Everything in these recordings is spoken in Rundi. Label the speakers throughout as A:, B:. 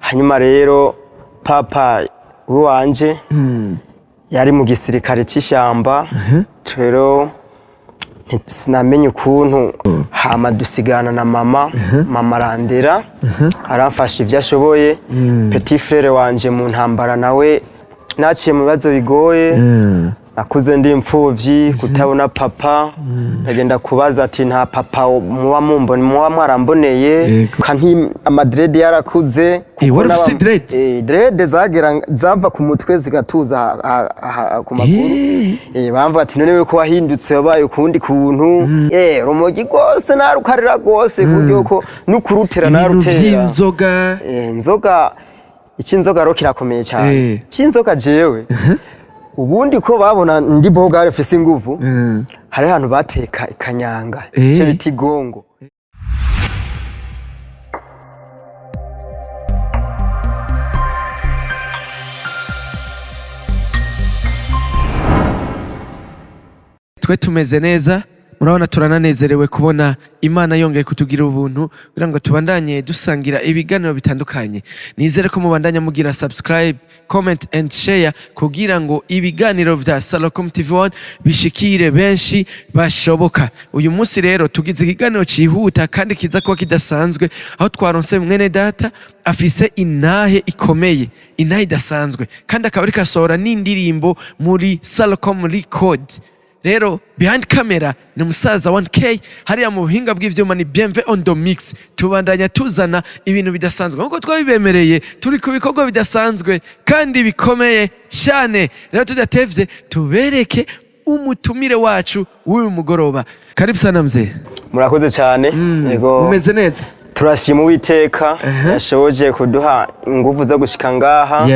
A: Hanyuma rero papa wanje yari mu gisirikare c'ishamba, rero sinamenye ukuntu hama dusigana na mama. Mama arandera, aramfasha ivyo ashoboye. Petit frère wanje mu ntambara nawe naciye mu bibazo bigoye. Nakuze ndi imfuvyi, kutabona papa. Ndagenda kubaza ati: "Nta papa muba mumbone, muba mwaramboneye?" Kanti amadread yarakuze.
B: Wari ufise dread?
A: Dread zagera zava ku mutwe zigatuza ku maguru. Bamvuga ati: "None we ko wahindutse, wabaye ukundi kuntu?" Rumogi rwose narukarira rwose, ku buryo ko nukurutera
B: Ibintu
A: narutera.
B: vy'inzoga?
A: Inzoga, icy'inzoga rero kirakomeye cyane. Icy'inzoga, jewe ubundi ko babona ndi bogare mfise inguvu, hari ahantu bateka ikanyanga, icyo bita igongo.
B: Twe tumeze neza, murabona turananezerewe kubona Imana yongeye kutugira ubuntu kugira ngo tubandanye dusangira ibiganiro bitandukanye. Nizere ko mubandanya mugira subscribe, comment and share kugira ngo ibiganiro vya Salocom TV 1 bishikire benshi bashoboka. Uyu munsi rero tugize ikiganiro cihuta kandi kiza kuba kidasanzwe, aho twaronse mwene data afise intahe ikomeye, intahe idasanzwe, kandi akaba ariko asohora n'indirimbo muri Salocom Record. Rero behind camera ni umusaza 1K, hariya mu buhinga bw'ivyuma ni Bienve on the mix. Tubandanya tuzana ibintu bidasanzwe nkuko twabibemereye. Turi ku bikorwa bidasanzwe kandi bikomeye cyane. Rero tudatevye, tubereke umutumire wacu w'uyu mugoroba. Karibu sana, mzee.
A: Murakoze cyane, yego.
B: Mumeze neza?
A: Turashima Uwiteka yashoboje kuduha inguvu zo gushika ngaha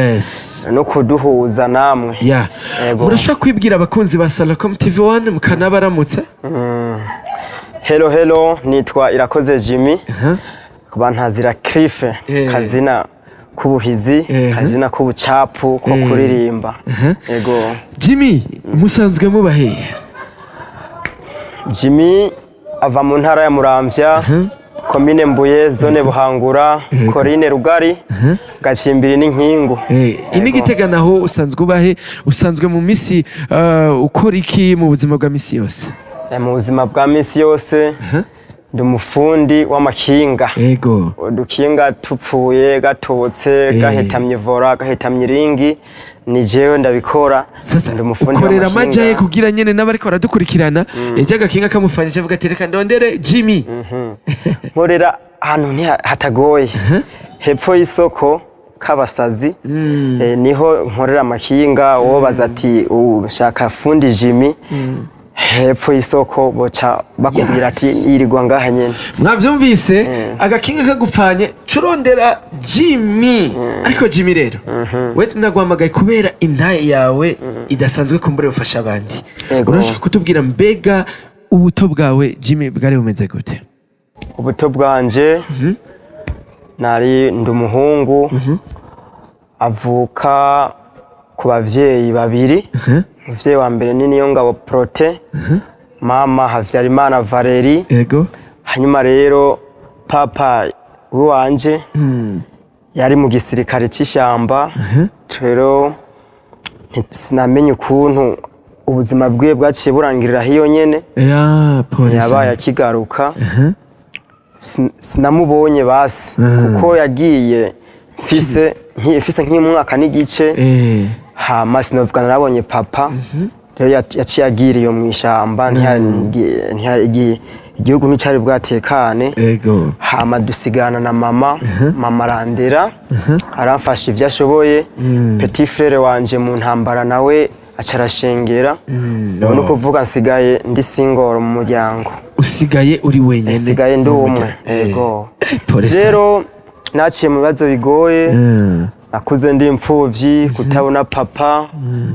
A: no kuduhuza namwe. Yego.
B: Murashobora kwibwira abakunzi ba Salocom TV 1 mukanabaramutsa?
A: Hello, hello, nitwa Irakoze Jimmy, bantazira Cliff, kazina k'ubuhizi, kazina k'ubucapu ko kuririmba, yego.
B: Jimmy, musanzwe muba hehe?
A: Jimmy ava mu ntara ya Muramvya, komine Mbuye, zone Buhangura, korine Rugari, Gacimbiri n'Inkingu.
B: Ini Gitega naho usanzwe ubahe? Usanzwe mu misi ukora iki mu buzima bwa misi yose?
A: Mu buzima bwa misi yose ndi umufundi w'amakinga. Udukinga tupfuye, gatobotse, gahetamye volant, gahetamye iringi, ni jewe ndabikora.
B: Sasa
A: Ndi umufundi
B: ukorera
A: w'amakinga.
B: amajahe kugira nyene n'abariko baradukurikirana, ejo agakinga kamufanyije avuga ati: "Reka ndondere Jimmy"?
A: Nkorera ahantu hatagoye, hepfo y'isoko k'abasazi, niho nkorera amakinga. Wobaza ati: "Ushaka fundi Jimmy hepfo y'isoko", boca bakubwira ati: "Yirirwa ngaha nyene."
B: Mwavyumvise, agakinga kagupfanye curondera Jimmy. Ariko Jimmy rero, we naguhamagaye kubera intaye yawe idasanzwe, kumbure ufasha abandi. Urashaka kutubwira, mbega ubuto bwawe Jimmy bwari bumeze gute?
A: Ubuto bwanje, nari ndi umuhungu avuka ku bavyeyi babiri. Umuvyeyi wa mbere ni Niyongabo Prote, mama Havyarimana Valeri. Hanyuma rero papa wanje yari mu gisirikare c'ishamba. Rero sinamenye ukuntu ubuzima bwiwe bwaciye burangirira hiyo nyene.
B: Ya, pole.
A: Yabaye akigaruka. Sinamubonye basi, kuko yagiye mfise nk'umwaka n'igice. Hama sinovuga narabonye papa. Rero yaciye agira iyo mw'ishamba, igihugu nticari bwatekane. Hama dusigana na mama. Mama arandera, aramfasha ivyo ashoboye. Petit frère wanje mu ntambara nawe aca arashengera. Ubu ni ukuvuga nsigaye ndi single mu muryango.
B: Usigaye uri wenyene?
A: Nsigaye ndi
B: mu
A: umwe.
B: muryango.
A: Yego.
B: Pole sana.
A: Rero naciye mu bibazo bigoye. Nakuze ndi imfuvyi, kutabona papa.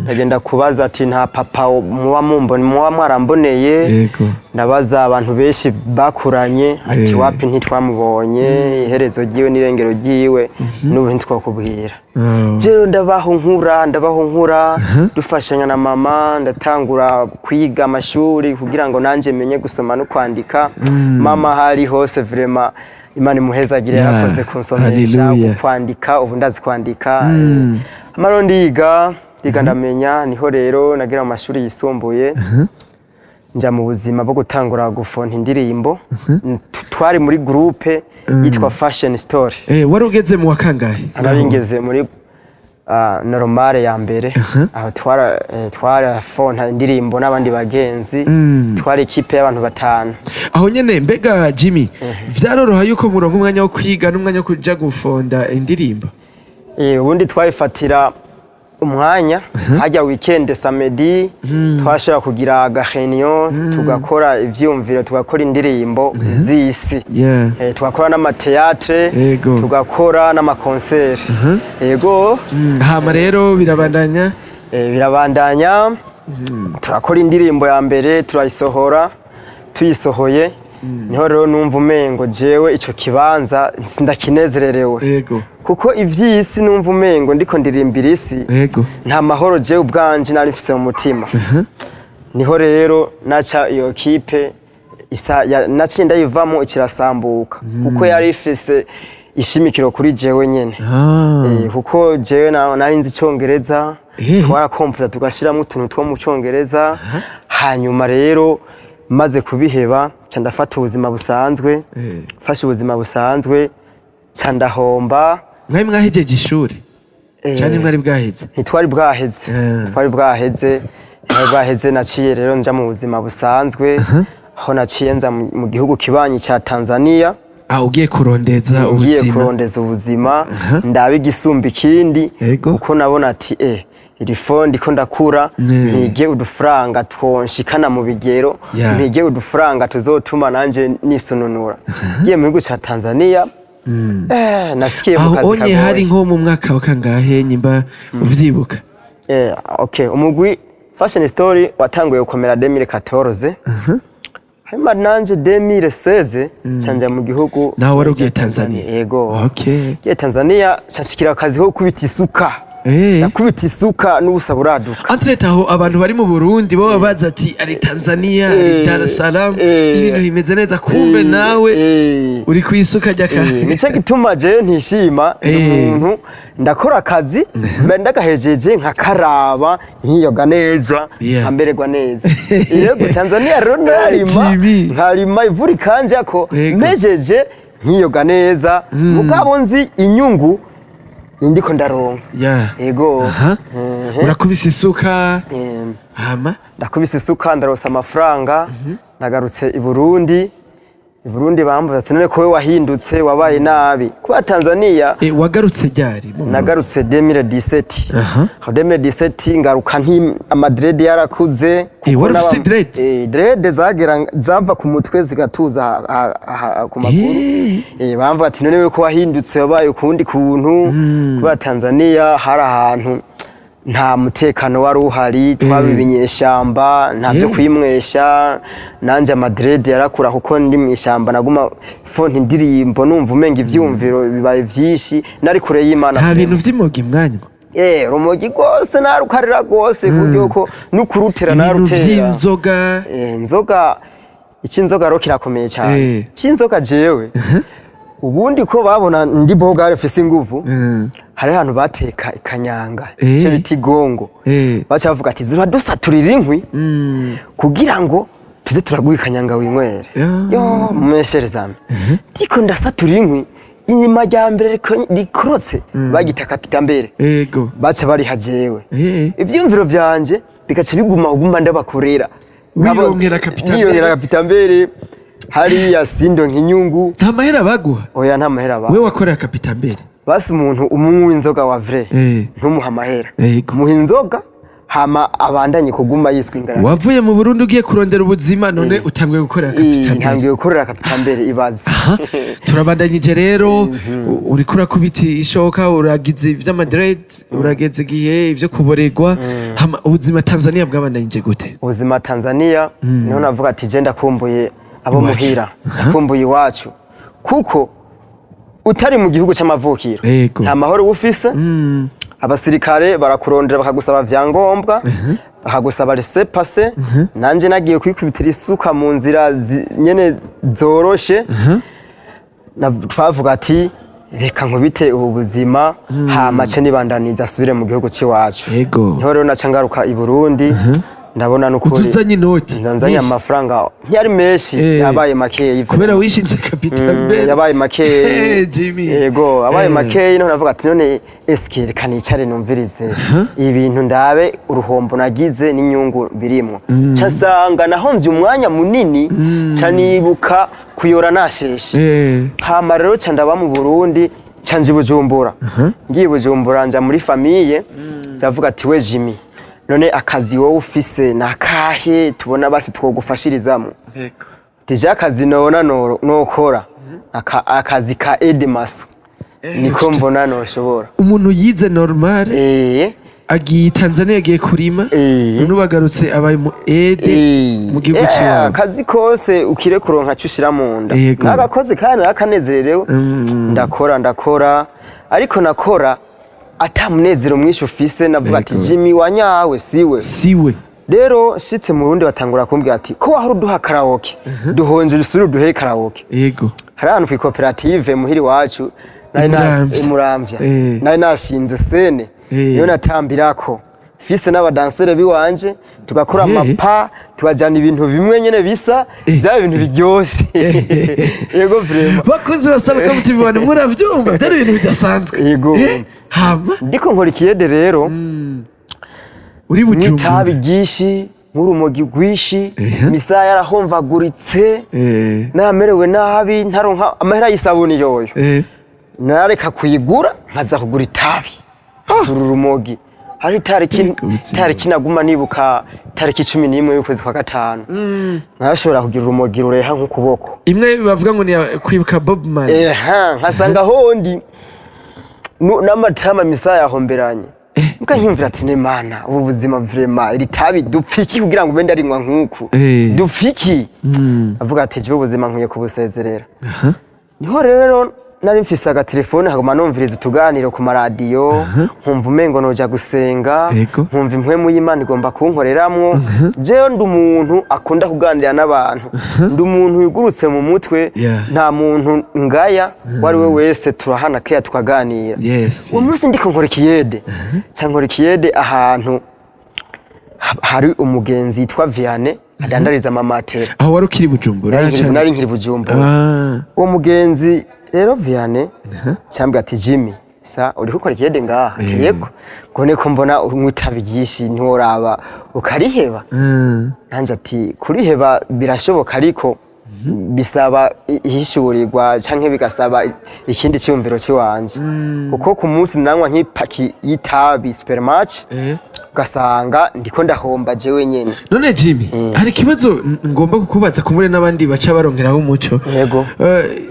A: Ndagenda kubaza ati: "Nta papa muba mumbone, muba mwaramboneye?" Ndabaza abantu benshi bakuranye ati: "Wapi, ntitwamubonye, iherezo ryiwe n'irengero ryiwe n'ubu ntitwakubwira." Rero ndabaho nkura dufashanya na mama. Ndatangura kwiga amashuri kugira ngo nanje menye gusoma no kwandika. Mama hari hose vraiment. Imana imuhezagire, yarakoze kunsomesha
B: Hallelujah.
A: kwandika, ubu ndazi kwandika. Amaro ndiga, ndiga, ndamenya. Niho rero nagira mu mashuri yisumbuye, nja mu buzima bwo gutangura gufonta indirimbo. Twari muri groupe yitwa Fashion Story.
B: Wari ugeze mu wa kangahe?
A: Nari ngeze muri normale ya mbere. Aho twarafonta indirimbo n'abandi bagenzi, twari ikipe y'abantu batanu.
B: Aho nyene, mbega Jimmy, vyaroroha yuko muronka umwanya wo kwiga n'umwanya wo kuja gufonda indirimbo?
A: Ubundi twayifatira umwanya hajya weekend, samedi twashobora kugira aga réunion, tugakora ivyiyumviro, tugakora indirimbo z'isi. Tugakora n'ama théâtre, tugakora n'ama concert, yego.
B: Hama rero birabandanya?
A: Birabandanya, turakora indirimbo ya mbere, turayisohora. Tuyisohoye, niho rero numva umengo jewe ico kibanza sindakinezererewe, kuko ivy'isi numva umengo ndiko ndirimbira isi, nta mahoro jewe ubwanje nari mfise mu mutima. Niho rero naca iyo kipe isa naciye ndayivamo, ikirasambuka, kuko yari ifise ishimikiro kuri jewe nyene. Kuko jewe nari nzi icongereza, twarakompoza, tugashiramwo utuntu two mu congereza. Hanyuma rero maze kubiheba, ca ndafata ubuzima busanzwe. Mfashe ubuzima busanzwe, ca ndahomba.
B: Mwari mwahejeje ishuri canke mwari bwaheze?
A: Ntitwari bwaheze. Twari bwaheze. Naciye rero nja mu buzima busanzwe, aho naciye nza mu gihugu kibanyi ca Tanzania.
B: Ah, ugiye kurondeza
A: Ngiye
B: ubuzima.
A: kurondeza ubuzima, ndaba igisumba ikindi, kuko nabona ati iri fo ndiko ndakura, mpige udufaranga twonshikana mu bigero, mpige udufaranga tuzotuma nanje nisununura. Ngiye mu gihugu ca Tanzania, nashikiye mu
B: Aho
A: kazi
B: onye
A: kagoye.
B: hari nko mu mwaka wa kangahe, nyimba uvyibuka?
A: Okay, umugwi Fashion Story watanguye gukomera 2014, hanyuma nanje 2016 canja mu gihugu.
B: Nawe wari ugiye Tanzania?
A: Yego. Ngiye Tanzania, nshikira akazi ko gukubita isuka. Nakubita isuka n'ubusa buraduka.
B: Entre aho abantu bari mu Burundi bo baza ati ari Tanzania, ari Dar es Salaam, ibintu bimeze neza, kumbe nawe uri ku isuka rya
A: Nico gituma je ntishima. Ndi umuntu ndakora akazi, mba ndagahejeje nkakaraba, nkiyoga neza, nkamererwa neza. Yego, Tanzania rero narima,
B: TV.
A: nkarima ivura ikanjako, mejeje nkiyoga neza, mugabo nzi inyungu indiko ndaronka. Yego.
B: Urakubise isuka, hama?
A: Ndakubise isuka, ndaronsa amafaranga, ndagarutse i Burundi. I Burundi bambuza ati: "None ko we wahindutse, wabaye nabi kuba Tanzania?"
B: Wagarutse ryari mu Burundi?
A: Nagarutse 2017. Aho 2017 ngaruka nti ama dread yarakuze, kuko
B: Wari ufise dread?
A: Dread zagera zava ku mutwe zigatuza ku maguru. Bamvuga ati: "None we ko wahindutse, wabaye ukundi kuntu?" Kuba Tanzania hari ahantu nta mutekano wari uhari, twaba ibinyeshamba, nta byo kwimwesha. Nanje ama dread yarakura, kuko ndi mu ishyamba, naguma fonta indirimbo, numva umenga ivyumviro bibaye vyinshi, nari kure y'Imana.
B: Nta bintu vy'imogi mwanywa?
A: Rumogi rwose narukarira rwose, ku buryo ko n'ukurutera
B: Ibintu
A: narutera.
B: vy'inzoga?
A: Inzoga, icy'inzoga rero kirakomeye cyane. Icy'inzoga jewe ubundi ko babona ndi bogare mfise inguvu, hari ahantu bateka ikanyanga, icyo bita igongo. Baca bavuga ati: "Zuradusaturira inkwi kugira ngo tuze turaguha ikanyanga winywere." Yo mumesherezame, ndiko ndasatura inkwi, inyuma rya mbere rikorotse bagita kapitambere. Baca bariha jewe. Ivyiyumviro vyanje bigaca biguma kuguma ndabakorera.
B: Wironkera kapitambere.
A: Nironkera kapitambere hariya, sindonka inyungu.
B: Nta mahera baguha?
A: Oya, nta mahera ba
B: We wakorera kapitambere?
A: Basi umuntu umunywa inzoga wa vrai, ntumuha amahera. Muha inzoga, hama abandanye kuguma yiswe ingarara.
B: Wavuye mu Burundi ugiye kurondera ubuzima, none utanguye gukorera kapitambere.
A: Ntangiye gukorera kapitambere, ibaze.
B: Aha, turabandanyije rero. Uriko urakubita ishoka, uragize ivy'ama dread, urageze igihe ivyo kuboregwa. Hama ubuzima Tanzania bwabandanyije gute?
A: Ubuzima Tanzania, niho navuga ati: "Je ndakumbuye abo
B: Iwacu.
A: muhira, ndakumbuye iwacu," kuko utari mu gihugu c'amavukiro nta mahoro uba ufise. Abasirikare barakurondera, bakagusaba vyangombwa, bakagusaba laissez-passer. Nanje nagiye kwikubitira isuka mu nzira nyene zoroshe. Twavuga ati reka nkubite ubu buzima, hama ce nibandaniza asubire mu gihugu c'iwacu. Niho rero naca ngaruka i Burundi, ndabona n'ukuri
B: Uzuzanye inoti
A: nza nzanye
B: nyinshi.
A: Amafaranga ntiyari menshi, yabaye makeyi.
B: Kubera wishinze capital mbere.
A: Yabaye makeyi.
B: Jimmy.
A: Yego, abaye makeyi. None navuga ati none eske reka nicare numvirize ibintu, ndabe uruhombo nagize n'inyungu birimwo. Ca nsanga nahomvye umwanya munini, ca nibuka kuyora nasheshe. Hama rero ca ndaba mu Burundi, ca nja i Bujumbura. Ngiye i Bujumbura, nja muri famille, zavuga ati we Jimmy, none akazi wowe ufise nakahe tubona basi twogufashirizamo? Déjà akazi nobona nokora akazi ka aide-maçon niko mbona noshobora.
B: Umuntu yize normal agiye Tanzania, agiye kurima, none ubagarutse abaye mu aide mu gihugu ciwabo.
A: Akazi kose ukire kuronka cyo ushira mu nda. Nagakoze kandi nakanezerewe, ndakora ndakora, ariko nakora ata munezero mwinshi ufise. Navuga ati Jimmy wa nyawe siwe.
B: Siwe.
A: Rero nshitse mu Burundi, batangura kumbwira ati ko wahora uduha karaoke, duhonje usubire uduhe karaoke. Hari ahantu kw'ikoperative muhiri wacu nari
B: Imuramvya.
A: Imuramvya. Nari nashinze scène, niyo natambirako fise n'abadansere biwanje, tugakora amapa, tukajana ibintu bimwe nyene bisa. Byaba ibintu biryoshe, yego, vraiment.
B: Bakunzi ba Salcom TV 1, muravyumva, byari ibintu bidasanzwe.
A: Yego.
B: Hama
A: Ndiko nkora ikiyede rero
B: uri Bujumbura
A: n'itabi ryinshi, nk'urumogi rwinshi, imisaya yarahomvaguritse, namerewe nabi, ntaronka amahera y'isabuni yoyo. Narareka kuyigura nkaza kugura itabi, kugura urumogi. Hari itariki
B: Ubuzima.
A: itariki naguma nibuka, itariki 11 y'ukwezi kwa gatanu, narashobora kugira urumogi rureha nk'ukuboko.
B: Imwe bavuga ngo ni iya kwibuka Bob Marley.
A: Eha, nkasanga hondi n'amatama misaya yahomberanye. Mbwa nkiyumvira ati ne mana, ubu buzima vraiment, iri tabi dupfiki kugira ngo ube ndarinywa nk'uku? Dupfiki? Avuga ati jewe ubuzima nkwiye kubusezerera. Niho rero nari mfise agatelefone, nkaguma numviriza utuganiro ku maradiyo, nkumva umengo noja gusenga, nkumva impwemu y'Imana igomba kunkoreramwo. Jewe ndi umuntu akunda kuganira n'abantu, ndi umuntu yugurutse mu mutwe. Nta muntu ngaya, uwo ari we wese turahana keya tukaganira. Uwo munsi ndiko nkora ikiyede, ca nkora ikiyede ahantu hari umugenzi yitwa Vianney adandariza amamatera.
B: Aho wari ukiri Bujumbura?
A: Nari nkiri Bujumbura. Uwo mugenzi rero Vianney cyambwira ati Jimmy, sa uri gukora ikiyede ngaha? Ati yego. Ngo ko mbona unywa itabi ryinshi, ntiworaba ukariheba? Nanje ati kuriheba birashoboka, ariko bisaba ihishurirwa canke bigasaba ikindi cyumviro ciwanje, kuko ku munsi nanywa nk'ipaki y'itabi supermatch, ugasanga ndiko ndahomba jewe nyene.
B: None Jimmy, hari ikibazo ngomba kukubaza, kumure n'abandi baca barongeraho umuco.
A: Yego.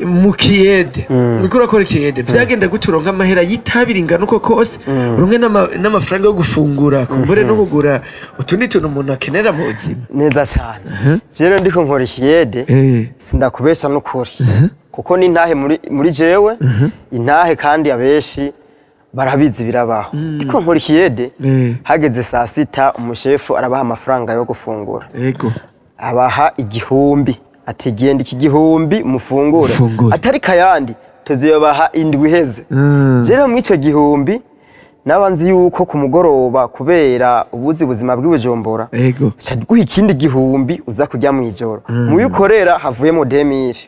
B: Mu kiyede uriko urakora ikiyede, vyagenda gute uronka amahera y'itabi ringana uko kose, uronke n'amafaranga yo gufungura, kumbure no kugura utundi tuntu umuntu akenera mu buzima?
A: Neza cyane. Rero ndiko nkora ikiyede, sindakubesha n'ukuri, kuko ni intahe muri jewe, intahe kandi abenshi barabizi birabaho. Ndiko nkora ikiyede, hageze saa sita umushefu arabaha amafaranga yo gufungura. Abaha 1000, ati genda iki 1000 mufungure.
B: Mufungure.
A: Atari kayandi tuziyobaha indwi iheze. Rero muri ico 1000 naba nzi yuko ku mugoroba, kubera ubuzi buzima bw'ibujumbura, ca guha ikindi 1000 uza kurya mw'ijoro. Muyo ukorera havuyemo 2000.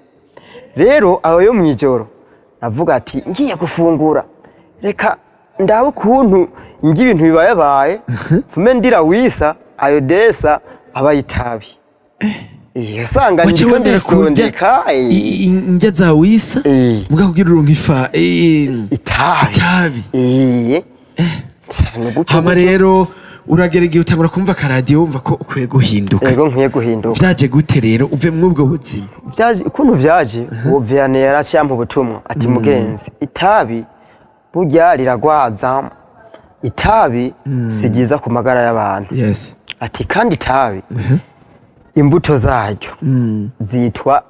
A: Rero aho yo mw'ijoro navuga ati ngiye gufungura, reka ndabe ukuntu njya ibintu bibayabaye, mfume ndira wisa ayo desa aba itabi. Usanga
B: Waca
A: ndiko
B: wemera kurya
A: ndisondeka.
B: Indya za wisa muga kugira uronke ifa
A: itabi.
B: Itabi.
A: Ni gutyo.
B: Hama rero uragera igihe utangura kumva akaradiyo, wumva ko ukwiye guhinduka.
A: Ego, nkwiye guhinduka.
B: Vyaje gute rero uve mw'ubwo buzima?
A: Vyaje ukuntu vyaje, uwo Vianney yaraciye ubutumwa ati mugenzi, itabi burya riragwaza, itabi si ryiza ku magara y'abantu. Ati kandi itabi imbuto zaryo zitwa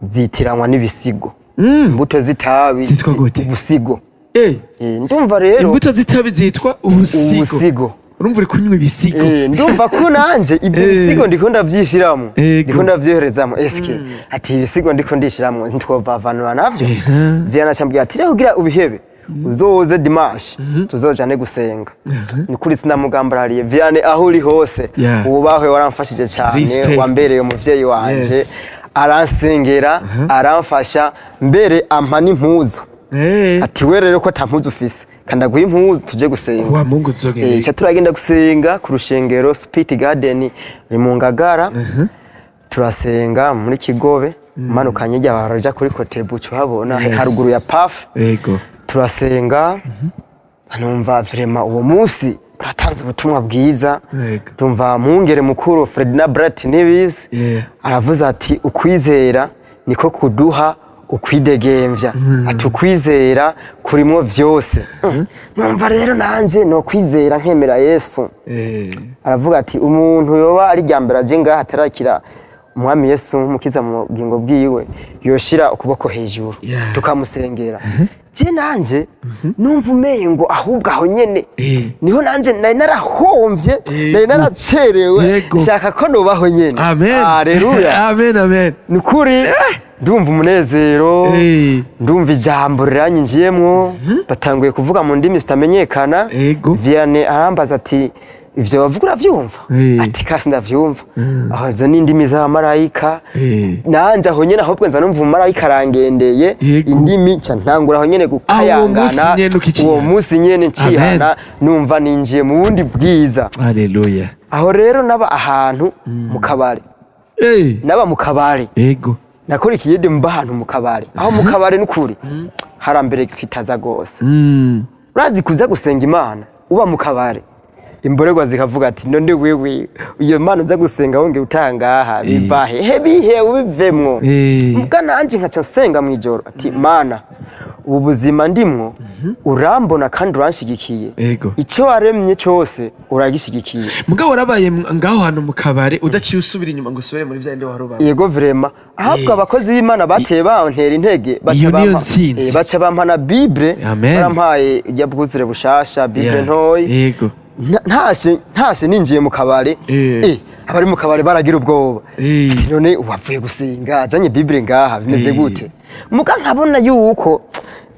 A: zitiranwa n'ibisigo, imbuto z'itabi.
B: Zitwa gute?
A: Ubusigo.
B: Eh,
A: Ndumva rero
B: imbuto z'itabi zitwa ubusigo?
A: Ubusigo.
B: Urumva uri kunywa ibisigo.
A: Ndumva ko nanje ibyo bisigo ndiko ndavyishiramwo, ndiko ndavyoherezamwo. Eske ati ibisigo ndiko ndishiramwo ntitwovavanura navyo? Vianney acambwira ati: "Rero kugira ubihebe, uzoze dimanche tuzojane gusenga." Nukuri sinamugambarariye. Vianney, aho uri hose, ubahwe, waramfashije cyane.
B: Respect.
A: Wambereye umuvyeyi wanje. Aransengera, aramfasha, mbere ampa n'impuzu. Ati: "We rero ko ata mpuzu ufise, kandi aguha impuzu tuje gusenga."
B: Wa Mungu tuzogenda.
A: Ca turagenda gusenga ku rushengero Spirit Garden, ni mu Ngagara. Turasenga muri Kigobe, umanukanye rya baraja kuri Kotebu, uhabona, haruguru ya PAF. Turasenga, numva vraiment uwo munsi baratanze ubutumwa bwiza. Ndumva mwungere mukuru Ferdinand Brat Nibizi aravuze ati: "Ukwizera niko kuduha ukwidegemvya." Ati: "Ukwizera kurimwo vyose." Numva rero nanje no kwizera nkemera Yesu. Aravuga ati umuntu yoba ari rya mbere aje ngaha atarakira umwami Yesu nk'umukiza mu bugingo bwiwe, yoshira ukuboko hejuru, tukamusengera. Je nanje numva umengo ahubwo aho nyene niho nanje nari narahomvye, nari naracerewe. Shaka ko nubaho nyene.
B: Amen.
A: Haleluya.
B: Amen, amen.
A: Nukuri ndumva umunezero. Ndumva ijambo riranyinjiyemwo, batanguye kuvuga mu ndimi zitamenyekana. Vianney arambaza ati: "Ivyo bavuga uravyumva?" Ati: "Kasi ndavyumva." Aho izo ni indimi z'abamarayika. Nanje aho nyene ahubwo nza numva umumarayika arangendeye. Indimi nca ntangura aho nyene
B: Aho uwo munsi
A: gukayangana.
B: nyene ukicihana.
A: Uwo munsi nyene ncihana, numva ninjiye mu bundi bwiza.
B: Haleluya.
A: Aho rero naba ahantu mu kabare. Naba mu kabare. Nakora ikiyede, mba ahantu mu kabare. Aho mu kabare n'ukuri harambere gisitaza gose. Urazi kuza gusenga Imana uba mu kabare, imborerwa zikavuga ati: "None wewe iyo Mana uza gusenga wongera utangaha bivahe? He bihe ubivemwo." Mbwa nanje nkaca nsenga mw'ijoro ati: "Mana, ubu buzima ndimwo urambona kandi uranshigikiye. Ico waremye cose uragishigikiye."
B: Mugabo warabaye ngaho hantu mu kabare udaciye usubira inyuma ngo usubire muri vya bindi wari ubamo?
A: Yego, vraiment. Ahubwo abakozi b'Imana bateye bantera intege, baca
B: Iyo niyo
A: bampa
B: ntsinzi.
A: Baca bampa na Bible.
B: Amen.
A: Barampaye irya bwuzure bushasha, Bible ntoyi. Ntashe ninjiye mu kabare, abari mu kabare baragira ubwoba. Ati: "None wavuye gusenga azanye Bible ngaha, bimeze gute?" Muga nkabona yuko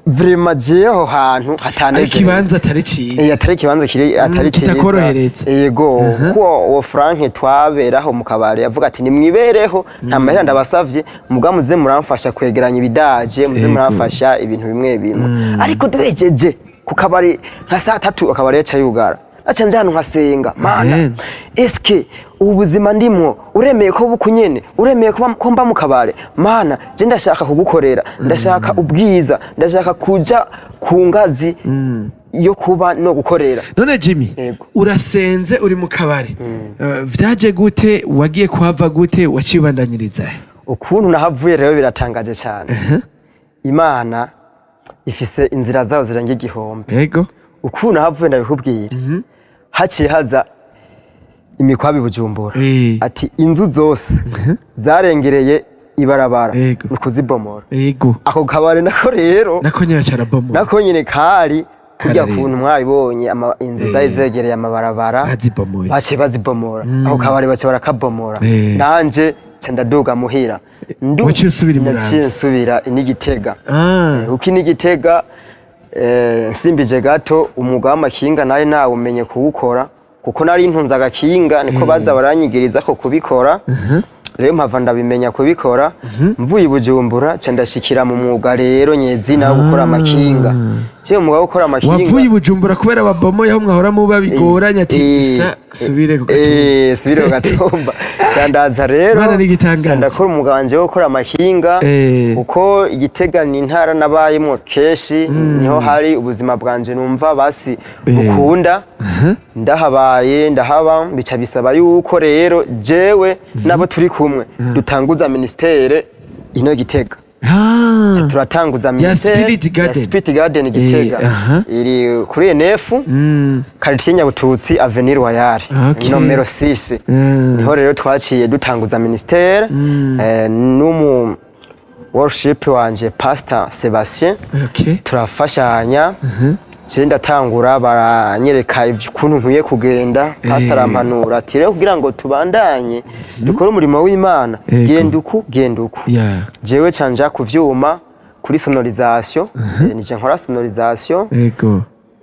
A: vraiment jewe aho hantu
B: Ariko
A: hatanezereye.
B: ikibanza atari ciza.
A: Atari ikibanza kiri atari cyiza.
B: Kitakorohereza.
A: Yego, kuko uwo Frank twaberaho mu kabare yavuga ati: "Nimwibereho, nta mahera ndabasavye, muga muze muramfasha kwegeranya ibidaje, muze muramfasha ibintu bimwe bimwe." Ariko duhejeje ku kabari nka saa 3, akabari yaca yugara, aca nja ahantu nkasenga: "Mana,
B: Amen.
A: eske ubu buzima ndimwo uremeye ko buku nyene, uremeye ko mba mu kabare? Mana, je ndashaka kugukorera, ndashaka ubwiza, ndashaka kuja ku ngazi yo kuba no gukorera."
B: None Jimmy,
A: Yego.
B: urasenze uri mu kabari. Vyaje gute? Wagiye kuhava gute? Waciye ubandanyiriza he?
A: Ukuntu nahavuye rero biratangaje cyane. Imana ifise inzira zayo zirenga igihombe. Ukuntu nahavuye ndabikubwira. Haciye haza imikwabi Bujumbura, ati inzu zose zarengereye ibarabara ni ukuzibomora. Ako kabari nako rero
B: Nako nyine carabomora.
A: Nako nyine kari kurya
B: Karareba.
A: kuntu mwabibonye, inzu zari zegereye amabarabara.
B: Bazibomoye.
A: Baciye bazibomora, ako kabari baciye barakabomora. Nanje nca ndaduga muhira.
B: Waciye usubira i Muramvya?
A: Naciye nsubira in'Igitega. Kuko in'Igitega, nsimbije gato umwuga w'amakinga nari nawumenye kuwukora, kuko nari ntunze agakinga, niko baza baranyigiriza ko kubikora. Rero mpava ndabimenya kubikora. Mvuye i Bujumbura nca ndashikira mu mwuga rero nyezina wo gukora amakinga. Je, umwuga wo gukora amakinga.
B: Wavuye i Bujumbura kubera ababomoye aho mwahora muba bigoranye, ati: "Isa subire ku gatumba."
A: Subire ku gatumba. Nca ndaza rero,
B: Imana ni igitangaza.
A: nca ndakora umwuga wanje wo gukora amakinga, kuko Igitega ni intara nabayemwo kenshi, niho hari ubuzima bwanje numva basi bukunda. Ndahabaye, ndahaba, bica bisaba yuko rero jewe nabo turi kumwe dutanguza ministère ino Gitega. Turatanguza ministère
B: Spirit Garden.
A: Ya Spirit Garden Gitega. Iri kuri NF, quartier Nyabututsi, Avenue Royale, nomero 6. Niho rero twaciye dutanguza ministère, n'umu worship wanje Pastor Sebastien. Turafashanya. Je ndatangura, baranyereka ukuntu nkwiye kugenda. Pastor arampanura ati: "Rero kugira ngo tubandanye dukore umurimo w'Imana, genda uku, genda uku." Jewe canja ku vyuma, kuri sonorisation, nije nkora sonorisation.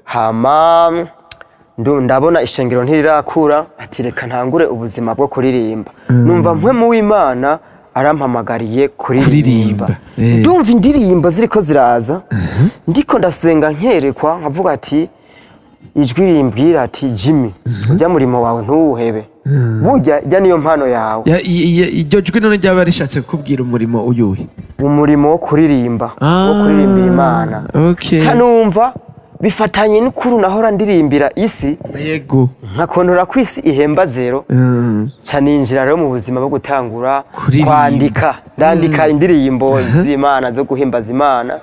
A: Hama ndabona ishengero ntirirakura, ati: "Reka ntangure ubuzima bwo kuririmba." Numva mpwemu w'Imana arampamagariye kuririmba.
B: Kuririmba,
A: Ndumva indirimbo ziriko ziraza, ndiko ndasenga, nkerekwa, nkavuga ati ijwi rimbwira ati: "Jimmy, ujya murimo wawe ntuwuhebe, burya jya niyo mpano yawe."
B: Iryo jwi none ryaba rishatse kukubwira umurimo uyuhe?
A: Umurimo wo kuririmba, wo kuririmbira Imana. Ca numva bifatanye n'ukuru nahora ndirimbira isi, nkakontora ko isi ihemba zero. Ca ninjira rero mu buzima bwo gutangura
B: Kuririmba.
A: kwandika. Ndandika indirimbo z'Imana zo guhimbaza Imana,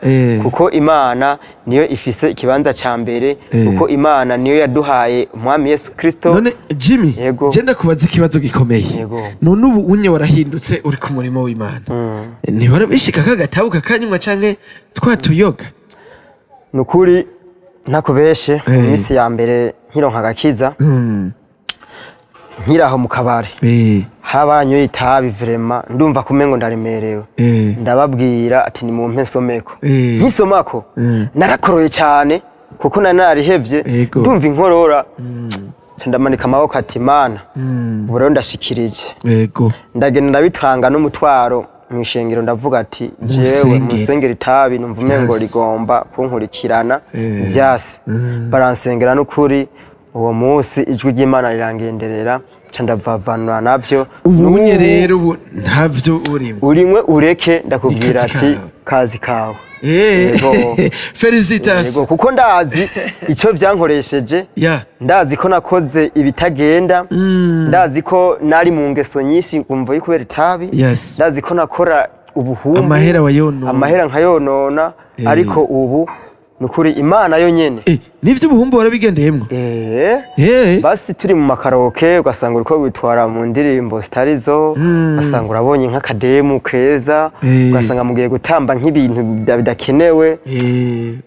A: kuko Imana niyo ifise ikibanza ca mbere, kuko Imana niyo yaduhaye Umwami Yesu Kristo.
B: None Jimmy,
A: Yego.
B: je ndakubaza ikibazo gikomeye.
A: Yego.
B: None ubu unye warahindutse, uri ku murimo w'Imana, ntibara bishika kagatabu kakanywa canke twa tuyoga?
A: Nukuri ntakubeshe, mu minsi ya mbere nkironka agakiza, nkiraho mu kabare, haba banyoye itabi, vraiment ndumva kumengo ndaremerewe. Ndababwira ati: "Nimumpe nsomeko." Nkisomako, narakoroye cyane kuko nari narihevye. Ndumva inkorora, nca ndamanika amaboko ati: "Mana, ubu rero ndashikirije." Ndagenda ndabitanga n'umutwaro mu ishengero, ndavuga ati: "Jewe
B: Musengere.
A: musengera, itabi numva umengo
B: Vyase.
A: rigomba kunkurikirana." Vyase, baransengera, n'ukuri uwo munsi ijwi ry'Imana rirangenderera, nca ndavavanura navyo.
B: Ubu unye
A: N'ubu
B: rero ubu ntavyo urimo?
A: Urinywe ureke, ndakubwira
B: Ni kazi
A: ati
B: kawe.
A: Kazi kawe. Yego.
B: Félicitations.
A: Yego, kuko ndazi icyo vyankoresheje. Ndazi ko nakoze ibitagenda, ndazi ko nari mu ngeso nyinshi umva yo kubera itabi. Ndazi ko nakora ubuhumbu.
B: Amahera wayonona.
A: Amahera nkayonona. Ariko ubu nukuri Imana yo nyene.
B: Nivyo ubuhumbu warabigendeyemwo?
A: Basi turi mu makaraoke, ugasanga uriko witwara mu ndirimbo zitari zo, ugasanga urabonye nk'akademu keza, ugasanga mugiye gutamba nk'ibintu bidakenewe.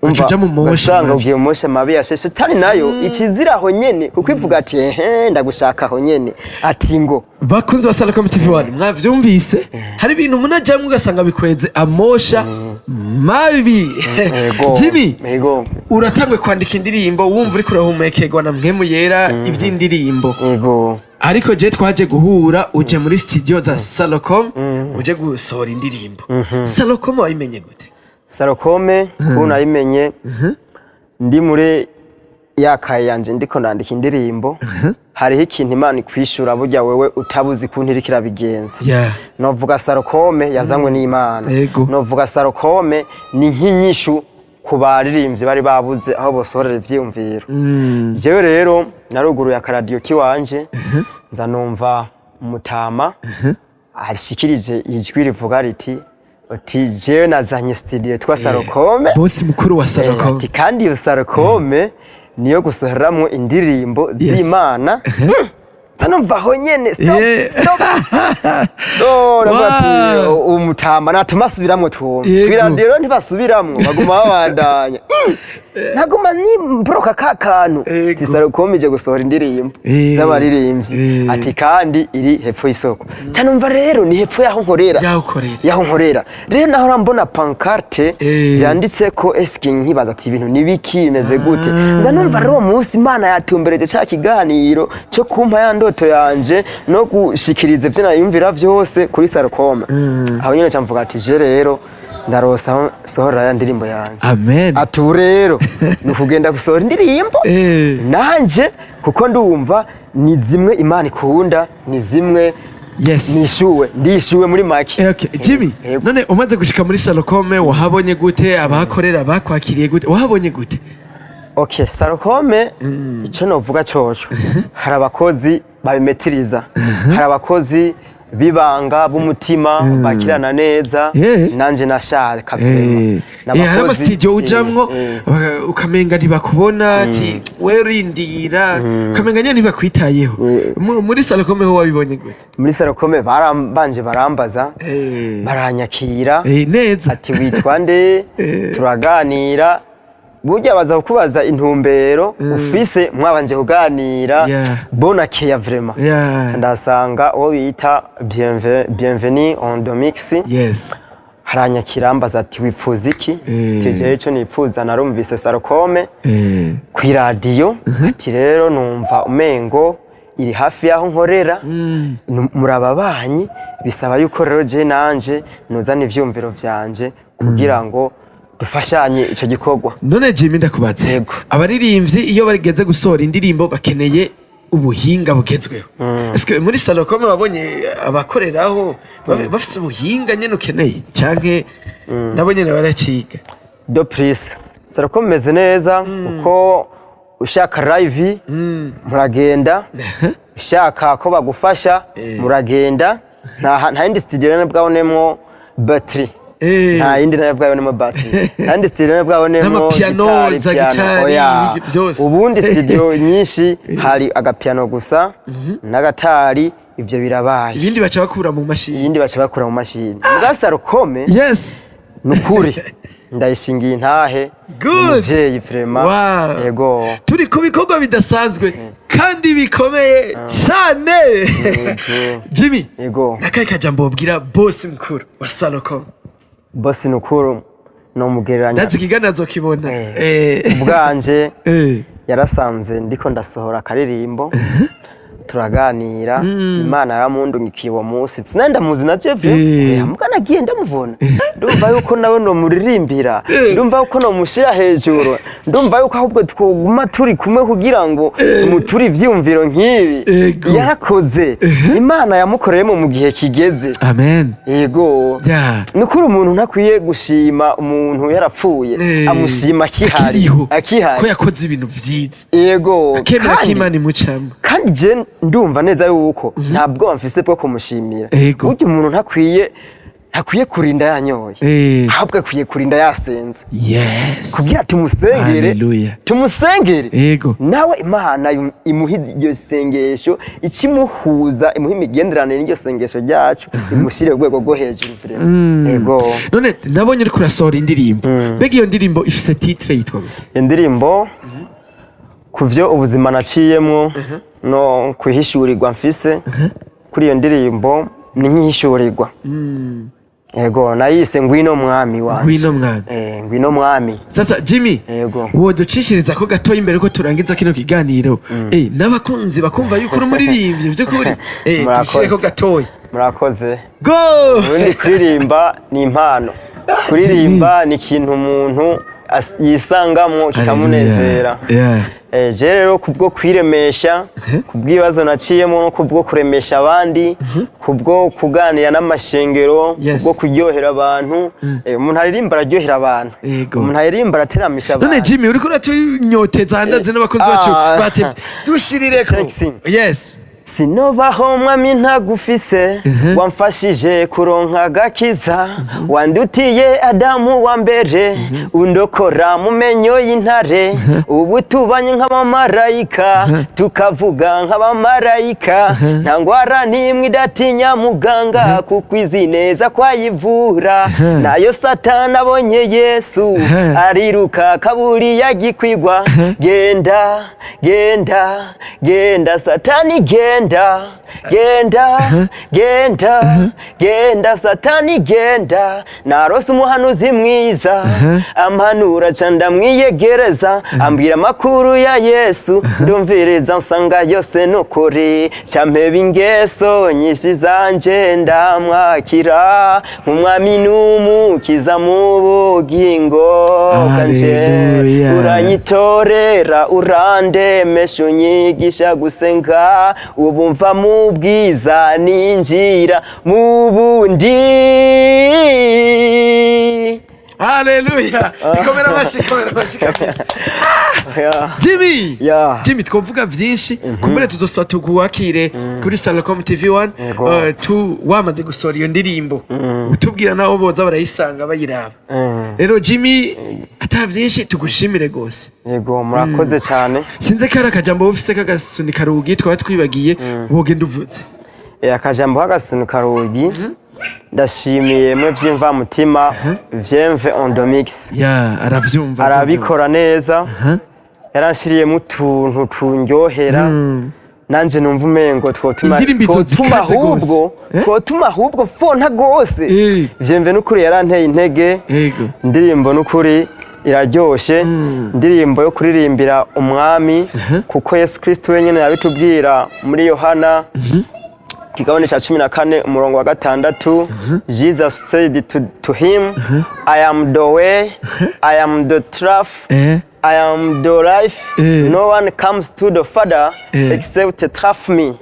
B: Uca uja mu mosha
A: ugasanga
B: mabi.
A: ugiye mu mosha mabi ya shetani, nayo ikizira aho nyene, kuko ivuga ati: "Ehe, ndagushaka aho nyene," ati ngo.
B: Bakunzi ba Salacom TV 1, mwavyumvise, hari ibintu munajamwe ugasanga bikweze amosha mabi. Jimmy,
A: Yego.
B: uratangwe kwandika indirimbo, wumva uriko urahumekerwa na mpwemu yera ivy'indirimbo.
A: Yego.
B: Ariko je twaje guhura uje muri studio za Salocom, uje gusohora indirimbo. Salocom wayimenye gute?
A: Sarokome ubu nayimenye ndi muri ya kaye yanje, ndiko ndandika indirimbo. Hariho ikintu Imana ikwishura burya wewe utabuzi ukuntu iriko irabigenza. Novuga Sarokome yazanywe n'Imana. Novuga Sarokome ni nk'inyishu ku baririmbyi bari babuze aho bosohorera ivyiyumviro. Jewe rero naruguruye akaradiyo kiwanje, nza numva umutama ashikirije ijwi rivuga riti uti: "Jewe nazanye studio yitwa Sarokome."
B: Bosi mukuru wa Salocom.
A: Ati: "Kandi iyo Sarokome niyo gusohoramwo indirimbo z'Imana." Nza numva aho nyene: "Stop, stop." Oh, ndavuga ati: "Umutama natuma asubiramwo twumve." Kw'iradiyo rero ntibasubiramwo, baguma babandanya. Naguma nimbroka ka kantu. Ati: "Sarokome ije gusohora indirimbo z'abaririmbyi." Ati: "Kandi iri hepfo y'isoko." Ca numva rero ni hepfo y'aho nkorera.
B: Y'aho ukorera.
A: Y'aho nkorera. Rero nahora mbona pancarte yanditse ko eski, nkibaza ati: "Ibintu nibiki, bimeze gute?" Nza numva rero uwo munsi Imana yatumbereje ca kiganiro cyo kumpa ya ndoto yanje no gushikiriza ivyo nayumvira vyose kuri Sarukome. Aho nyene ca mvuga ati: "Je rero ndarosa aho sohorera ya ndirimbo yanje."
B: Amen.
A: Ati: "Ubu rero ni ukugenda gusohora indirimbo nanje, kuko ndumva ni zimwe Imana ikunda, ni zimwe nishyuwe, ndishyuwe muri make."
B: Okay. Jimmy,
A: Yego.
B: none umaze gushika muri Salocome wahabonye gute? Abahakorera bakwakiriye gute? Wahabonye gute?
A: Okay, Sarokome icyo novuga coco, hari abakozi babimetiriza, hari abakozi b'ibanga b'umutima bakirana neza. Nanje nashaka vraiment.
B: Hari amasitidiyo ujamwo ukamenga ntibakubona, ati we rindira, ukamenga nyene ntibakwitayeho. Muri Salocome ho wabibonye gute?
A: Muri Sarokome barambanje barambaza, baranyakira
B: Neza.
A: Ati: "Witwa nde?" Turaganira. Burya baza kukubaza intumbero ufise, mwabanje kuganira. Bona keya vraiment. Ndasanga uwo bita Bienvenue on the mix. Haranyakira, ambaza ati: "Wipfuza iki?" Tijewe ico nipfuza, narumvise Sarukome kw'iradiyo. Ati: "Rero numva umengo iri hafi y'aho nkorera, muri ababanyi, bisaba yuko rero je nanje nuzana ivyumviro vyanje kugira ngo dufashanye ico gikorwa."
B: None Jimmy, ndakubaze.
A: Yego.
B: Abaririmbyi iyo bageze gusohora indirimbo bakeneye ubuhinga bugezweho. Ese muri Salocom babonye abakoreraho bafise ubuhinga nyene ukeneye, canke nabo nyene baraciga?
A: De plus, Sarukome meze neza, kuko ushaka live muragenda, ushaka ko bagufasha muragenda. Nta yindi studio rero bwabonemwo batterie. Nta yindi nayo bwabonemo batterie, nta yindi studio nayo bwabonemo
B: N'amapiano,
A: gitari,
B: za
A: piano,
B: gitari,
A: oya.
B: ibiki byose.
A: Ubundi studio nyinshi hari agapiano gusa n'agatari, ivyo birabaye.
B: Ibindi baca bakura mu mashini.
A: Ibindi baca bakura mu mashini. Muga Sarukome, nukuri ndayishingiye intahe.
B: Good.
A: Umuvyeyi vraiment. Yego.
B: Turi ku bikorwa bidasanzwe kandi bikomeye cyane, Jimmy.
A: Yego.
B: Nakahe kajambo wobwira boss mukuru wa Salocom?
A: Boss nukuru nomugereranya.
B: Ndazi ikiganiro azokibona.
A: Ubwanje yarasanze ndiko ndasohora akaririmbo, turaganira. Imana yaramundungikiye uwo munsi, sinari ndamuzi na Jeff. Muga nagiye ndamubona, ndumva yuko nawe nomuririmbira, ndumva yuko nomushira hejuru, ndumva yuko ahubwo twoguma turi kumwe kugira ngo tumuture ivyiyumviro nk'ibi. Yarakoze, Imana yamukoreyemo mu gihe kigeze.
B: Amen.
A: Yego. Nukuri umuntu ntakwiye gushima umuntu yarapfuye, amushima akihari.
B: Akiriho.
A: Akihari.
B: Ko yakoze ibintu vyiza, akemera ko Imana imucamwo.
A: Kandi je ndumva neza yuko nta bwoba mfise bwo kumushimira. Burya umuntu ntakwiye kurinda yanyoye, ahubwo akwiye kurinda yasenze kugira tumusengere.
B: Hallelujah.
A: Tumusengere. Nawe Imana imuha iryo sengesho, ikimuhuza, imuha imigenderanire n'iryo sengesho ryacu, imushyire ku rwego rwo hejuru vraiment. Yego.
B: None nabonye uriko urasohora indirimbo. Mbega iyo ndirimbo ifise titre yitwa gute?
A: Indirimbo, ku byo ubuzima naciyemwo no kwihishurirwa mfise kuri iyo ndirimbo, ni nk'ihishurirwa. Yego, nayise "Ngwino Mwami wanje".
B: "Ngwino Mwami".
A: Eh, "Ngwino Mwami".
B: Sasa Jimmy, woducishiriza ko gatoya imbere ko turangiza kino kiganiro, n'abakunzi bakumva yuko uri umuririmbyi vy'ukuri.
A: Murakoze.
B: Dushireko gatoya.
A: Murakoze.
B: Go.
A: Ubundi kuririmba ni impano, kuririmba ni ikintu umuntu yisangamwo kikamunezera. Je rero kubwo kwiremesha, kubw'ibibazo naciyemo, no kubwo kuremesha abandi, kubwo kuganira n'amashengero, kubwo kuryohera abantu. Umuntu aririmba araryohera abantu. Umuntu aririmba arateramisha
B: None
A: abantu.
B: Jimmy, uriko uratunyoteza, handaze n'abakunzi bacu batevye. Dushirireko.
A: Thanks.
B: Yes.
A: Sinobaho Mwami ntagufise, wamfashije kuronka agakiza, wandutiye Adamu wa mbere, undokora mu menyo y'intare. Ubu tubanye nk'abamarayika, tukavuga nk'abamarayika. Nta ngwara n'imwe idatinya muganga, kuko izi neza kwayivura. Nayo Satani abonye Yesu ariruka kaburi yagikwigwa. Genda, genda, genda Satani, genda, genda, genda, genda Satani, genda. Narose umuhanuzi mwiza ampanura, ca ndamwiyegereza, ambwira amakuru ya Yesu, ndumviriza nsanga yose nukuri, campeba ingeso nyinshi zanje, ndamwakira nk'umwami n'umukiza mu bugingo bwanje.
B: Hallelujah.
A: Uranyitorera, urandemesha, unyigisha gusenga. Ubu mva mu bwiza ninjira mu bundi.
B: Haleluya! Komera amashyi, komera amashyi kabisa. Jimmy! Jimmy, twovuga vyinshi, kumbure tuzosaba tuguwakire kuri Salocom TV 1. Tu wamaze gusohora iyo ndirimbo, utubwira nabo boza barayisanga bayiraba. Rero Jimmy, ata vyinshi, tugushimire gose.
A: Yego, murakoze cyane.
B: Sinze ko ari akajambo ufise k'agasunika rugi twaba twibagiye, wogenda uvuze.
A: Akajambo k'agasunika rugi. Ndashimiye mwe vy'imvamutima Vyemve on the mix.
B: Ya, aravyumva.
A: Arabikora neza, yaranshiriyemo utuntu tunryohera, nanje numva umengo twotuma
B: Indirimbo izo
A: twotuma
B: zikaze gose.
A: ahubwo
B: Eh?
A: twotuma ahubwo fonta gose. Vyemve n'ukuri yaranteye intege. Indirimbo n'ukuri iraryoshe, indirimbo yo kuririmbira umwami, kuko Yesu Kristo wenyine yabitubwira muri Yohana kigabane cya 14 umurongo wa 6: "Jesus said to him, I am the way, I am the truth, I am the life. No one comes to the Father except through me."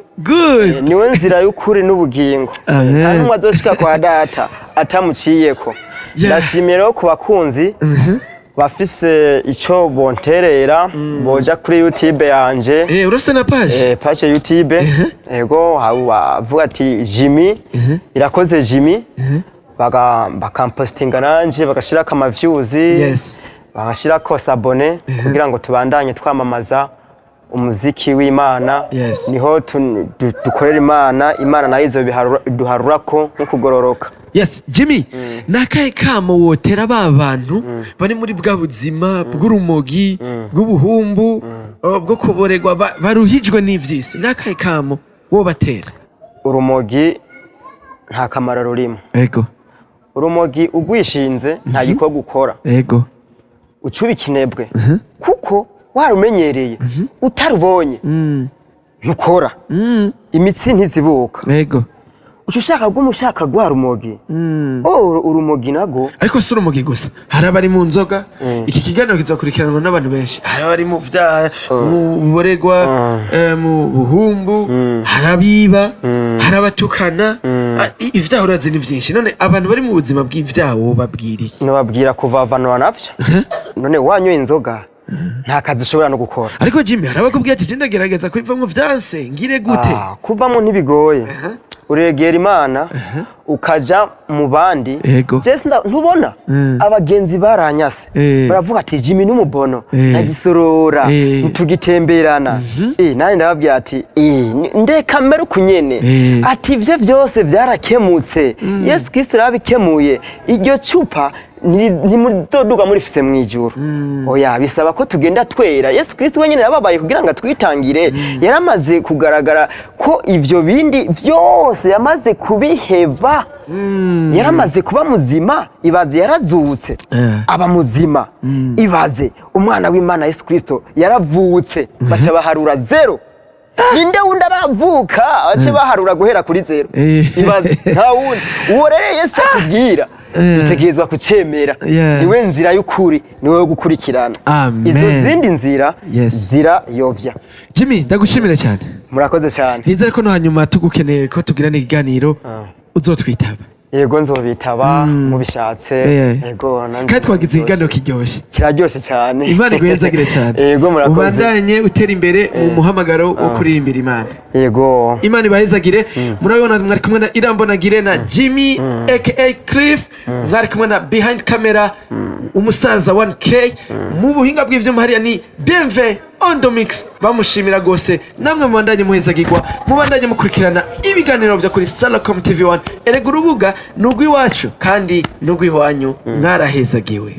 A: Niwe nzira y'ukuri n'ubugingo.
B: Amen.
A: Nta n'umwe azoshika kwa Data atamuciyeko. Ndashimiye rero ku bakunzi bafise ico bonterera, boja kuri YouTube yanje.
B: Urafise na page?
A: Page YouTube, ego, bavuga ati Jimmy Irakoze Jimmy, bakampostinga nanje bagashirako ama views, bagashirako s'abonner kugira ngo tubandanye twamamaza umuziki w'Imana. Niho dukorera Imana, Imana nayo izobiduharurako nko kugororoka.
B: Yes, Jimmy, ni akahe kamo wotera ba bantu bari muri bwa buzima bw'urumogi, bw'ubuhumbu, bwo kuborerwa, baruhijwe n'ivyisi? Ni akahe kamo wobatera?
A: Urumogi nta kamaro rurimo. Urumogi ugwishinze nta gikorwa ukora, ucuba ikinebwe, kuko warumenyereye, utarubonye ntukora, imitsi ntizibuka. Uca ushaka guma ushaka rwa rumogi. Oh, urumogi nago.
B: Ariko si urumogi gusa, hari abari mu nzoga. Iki kiganiro kizakurikiranwa n'abantu benshi. Hari abari mu vyaha, mu buboregwa, mu buhumbu, hari abiba, hari abatukana. Ivyaha urazi ni vyinshi. None abantu bari mu buzima bw'ivyaha wobabwiriye?
A: Nobabwira kuvavanura navyo. None wanyoye inzoga nta kazi ushobora no gukora.
B: Ariko Jimmy, hari abakubwira ati: "Je ndagerageza kubivamwo vyanse, ngire gute?"
A: Ah, kuvamo ntibigoye, uregera Imana ukaja mu bandi. Je ntubona abagenzi baranyase, baravuga ati: "Jimmy n'umubono, ntagisorora, ntitugitemberana." Nanjye ndababwira ati: "Ndeka mbere uku nyene." Ati: "Ivyo vyose vyarakemutse, Yesu Kristo yarabikemuye. Iryo cupa ntimuzoduga murifise mw'ijuru, oya." Bisaba ko tugenda twera. Yesu Kristo wenyine yababaye kugira ngo atwitangire. Yaramaze kugaragara ko ivyo bindi vyose yamaze kubiheba, yaramaze kuba muzima. Ibaze, yarazutse, aba muzima. Ibaze, umwana w'Imana Yesu Kristo yaravutse, baca baharura zéro. Ninde wundi aravuka bace baharura guhera kuri zéro? Ibaze, nta wundi. Uwo rero Yesu akubwira, dutegerezwa kucemera. Niwe nzira y'ukuri, niwe wo gukurikirana.
B: Amen.
A: Izo zindi nzira zirayovya.
B: Jimmy, ndagushimira cyane.
A: Murakoze cyane.
B: Nizere ko no hanyuma tugukeneye ko tugirana ikiganiro uzotwitaba.
A: Yego, nzobitaba mubishatse. Yego, nanje.
B: Kandi twagize ikiganiro kiryoshye.
A: Kiraryoshye cyane.
B: Imana iguhezagire cyane.
A: Yego, murakoze.
B: Ubandanye utera imbere mu muhamagaro wo kuririmbira Imana.
A: Yego.
B: Imana ibahezagire. Murabibona, mwari kumwe na Irambonagire na Jimmy aka Cliff, mwari kumwe na behind camera umusaza 1K, mu buhinga bw'ivyuma hariya ni BMV on the mix, bamushimira gose. Namwe mubandanye muhezagirwa, mubandanye mukurikirana ibiganiro vyo kuri Salacom TV 1. Erega urubuga ni urw'iwacu kandi ni urw'iwanyu. Mwarahezagiwe.